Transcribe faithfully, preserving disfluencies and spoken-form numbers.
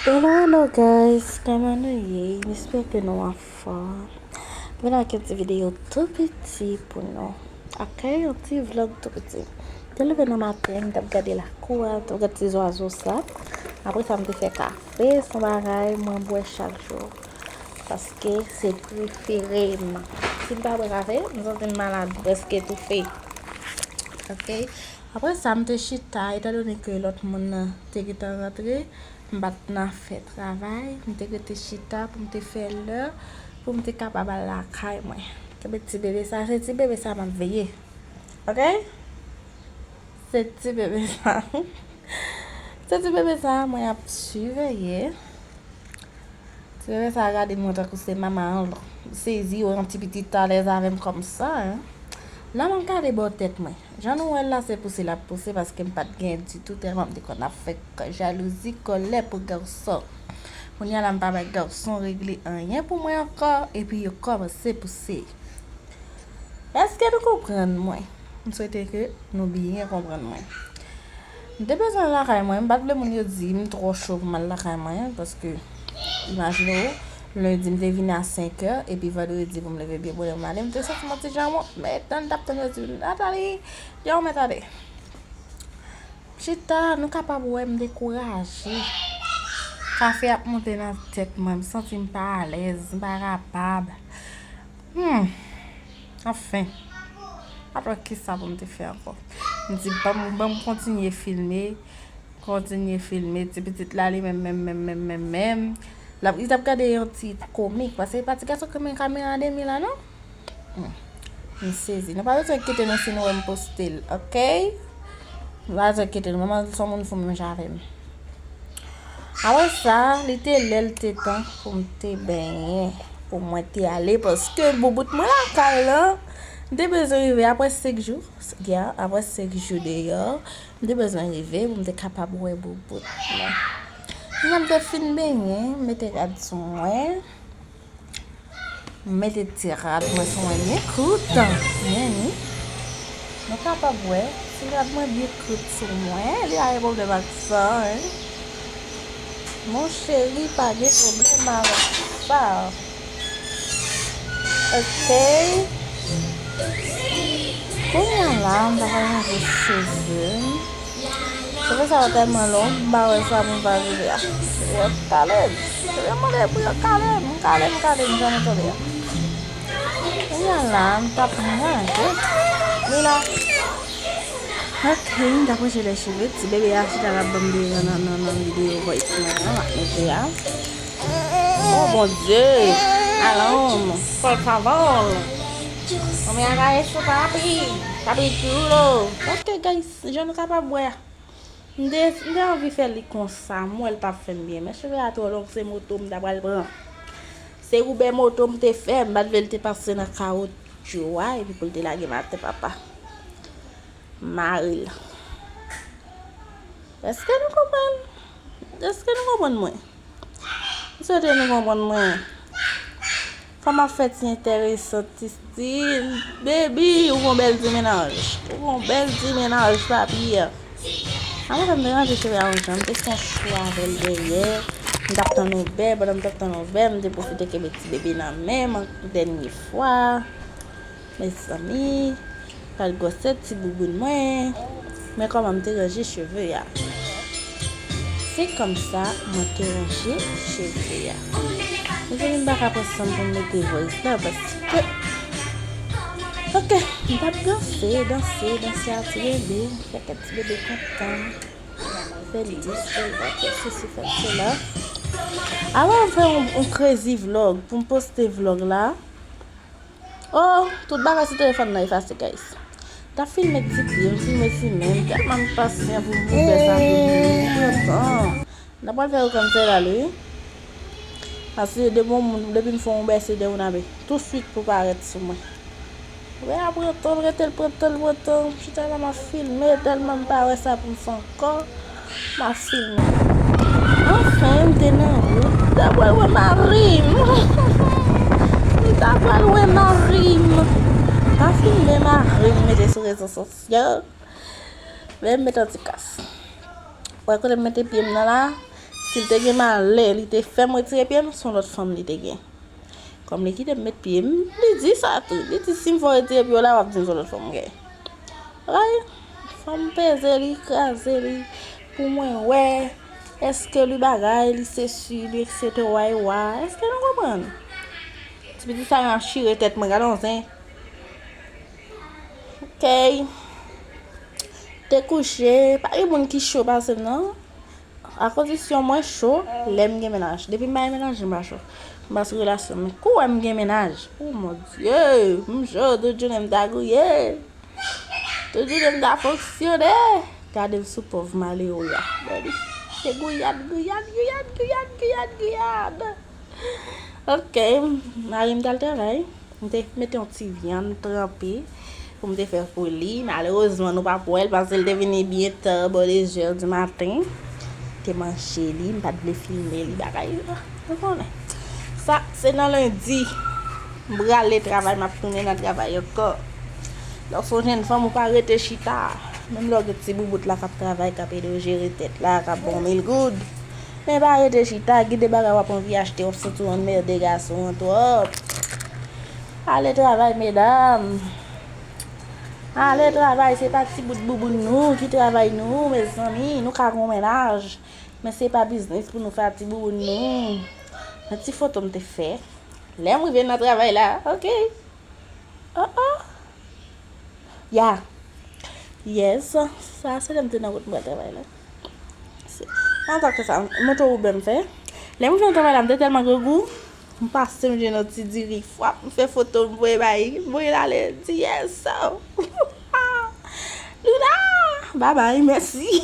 Hello, hello guys, kòman nou ye? M espere ke nou anfòm. Mwen vin ak yon ti videyo tou piti pou nou. Ok, yon ti vlog tou piti. M te leve nan maten, m t ap gade lakou a, m t ap gade ti zwazo sa. Apre sa, m te fè kafe, se yon bagay mwen bwè chak jou. Paske se prefere m. Si m pa bwè kafe, m santi m malad, m prèske toufe. Ok. Apre sa, m te chita, etandone ke lòt moun nan te gentan rantre, m pa t nan fè travay, m te rete chita pou m te fè lè, pou m te kapab al lakay mwen. Kenbe ti bebe sa, se ti bebe sa m ap veye. Ok? Se ti bebe sa. Se ti bebe sa mwen ap siveye. Ti bebe sa gade mwen tankou se manman an, sezi yo, yon ti pitit alèz avè m kòmsa, en. Lè mwen gade bò tèt mwen, jan nou wè l la, se pouse l ap pouse paske m pa t gen ditou, tèlman m te konn ap fè jalouzi, kòlè pou gason. Kounye a la, m pa bay gason regle anyen pou mwen ankò, epi yo kòmanse pouse. Èske nou konprann mwen? M swete ke nou byen konprann mwen. M te bezwen al lakay mwen, m pa t vle moun yo di m twò cho pou m al lakay mwen, paske, imajine w, lendi m te vini a senk è, epi vandredi pou m leve byen bonè pou m ale, m te santi m yon ti jan wont, men tann t ap tann yo di m, Nathalie, yon mèt ale. Chita, nou kapab wè m dekouraje. Kafe ap monte nan tèt mwen, m santi m pa alèz, m pa kapab. Hmm. Anfen. M pa t wè kisa pou m te fè ankò. M di, ban m, ban m kontinye filme. Kontinye filme. Ti pitit la, li menm, menm, menm, menm, menm, menm. L ap, li t ap gade yon ti komik. Paske e pa ti gason ki men kamera demi la, non? Hmm. M sezi. Nou pa bezwen enkyete nou si nou wè m poste l, ok? Nou pa bezwen enkyete nou. Manman se yon moun fou menm jan avè m. Apre sa, li te lè, li te tan pou m te benyen, pou mwen te ale, paske boubout mwen lakay lan, m te bezwen rive apre senk jou, ya, apre senk jou deyò, m te bezwen rive pou m te kapab wè boubout mwen. Kounye a m te fin benyen, m mete rad sou mwen. M mete ti rad mwen sou mwen byen kout. Men ni. Nou kapab wè, ti rad mwen byen kout sou mwen. Li pa gen pwoblèm ak sa, en. Mon cheri, pa gen pwoblèm avèk sa. Ok. Kounye a la, m ta pral ranje cheve m. Cheve sa yo tèlman long, m pa wè sa pou m va rive a. Yo kale m. Yo mande pou yo kale m, m kale m, kale m, jan nou tande a. Kounye a la, m t ap ranje. Mina. Ok, m t ap ranje lè cheve. Ti bebe a chita l ap ban m devan nan, nan, nan videyo voice mwen an, m ap mete a. Oh, Bondye. Alon, por favor. No me haga eso, papi. Papi chulo. Ok, guys, jan nou kapab wè a. M te, m te anvi fè li konsa, m wè l p ap fè m byen. Men cheve a twò long, se moto m ta pral pran. Se woubè moto m te fè, m pa t vle l te pase nan kawotchou a, epi pou l te lage m atè, papa. Mare l. Èske nou konprann? Èske nou konprann mwen? M swete nou konprann mwen. Fò m ap fè ti enteresan, ti stil. Baby, ou gon bèl ti mennaj. Ou gon bèl ti mennaj, papi. Apre sa, m te ranje cheve a yon jan, m te fè yon chou avè l dèyè. M t ap tann Uber, pandan m t ap tann Uber, m te pwofite kenbe ti bebe nan men m yon dènye fwa. Mezanmi, gad gwosè ti bouboun mwen. Men kòman m te ranje cheve a. Se kòmsa mwen te ranje cheve a. Mezanmi, m pa ka pran san m pou m mete voice la, paske, ok, m t ap danse, danse, danse a ti bebe, fè kè ti bebe kontan. Fè l dis, fè l dat, fè sesi, fè l sela. Avan m fè yon, yon crazy vlog, pou m poste vlog la. Oh, tout bagay sou telefòn nan efase, guys. T ap filme ti pye m, filme ti men m, tèlman m pasyan pou m fè sa pou nou. M pran tan. N ap pral fè yo kòmsi la, wi. Paske depi yon moun, depi m fè yon bèse de yon abe, touswit pou parèt sou mwen. Wè, a pran tan, rete l pran tan, l pran tan. M chita la, m ap filme, tèlman m pa wè sa pou m fè ankò. M ap filme. Anfen, m te nan wout. M ta pral wè mari m. M ta pral wè mari m. M ap filme mari m, mete sou rezo sosyo. Men m met yon ti kas. Wè kote m mete pye m nan la? Si l te gen malè, li te fè m retire pye m, se yon lòt fanm li te gen. Kòm li kite m met pye m, li di sa tou. Li di, "Si m fè w retire pye w la, w ap di m se yon lòt fanm w gen." Right? Fò m peze li, kraze li, pou mwen wè, èske li bagay, li sesi, li etsetera, etsetera. Èske nou konprann? Ti pitit sa nan chire tèt mwen, gade yon zen. Ok. Te kouche, pa gen moun ki cho pase m, non. A kondisyon mwen cho lè m gen mennaj. Depi m pa gen mennaj, m pa cho. M pa sou relasyon. Men kou wè m gen mennaj. Oh mon Dieu, m cho, tout jounen m ta gouye. Tout jounen m ta fonksyone. Gade m sou pòv malere a. Gade. Se gouyad, gouyad, gouyad, gouyad, gouyad, gouyad. Ok, mari m t al travay. M te mete yon ti vyann tranpe pou m te fè pou li. Malerezman, nou pa p wè l paske l te vini byen ta, bò de zè di maten. M te manje li, m pa t vle filme li, bagay la. Nou konnen. Sa, se nan lendi. M prale travay, m ap tounen nan travay ankò. Lè w se yon jèn fanm, ou pa rete chita. Menm lè w gen ti boubout la k ap travay, k ap ede w jere tèt la, k ap ba w mil goud. Men pa rete chita, gen de bagay w ap anvi achte, w ap santi w anmède gason an twòp. Ale travay, medam. Ale travay, se pa ti bout bouboun nou ki travay nou, mezanmi. Nou ka gen yon mennaj, men se pa biznis pou nou fè a ti bouboun nou. Nan ti foto m te fè. Lè m rive nan travay la, ok. Oh, oh. Ya. Yes. Sa se lè m te nan wout m pral travay la. Se, antanke sa, montre w bè m fè. Lè m vin travay la, m te tèlman grangou. M pase m jwenn yon ti diri fwap, m fè foto, m voye bay, m voye l ale, m di, "Yes." Luna! Babay, mèsi.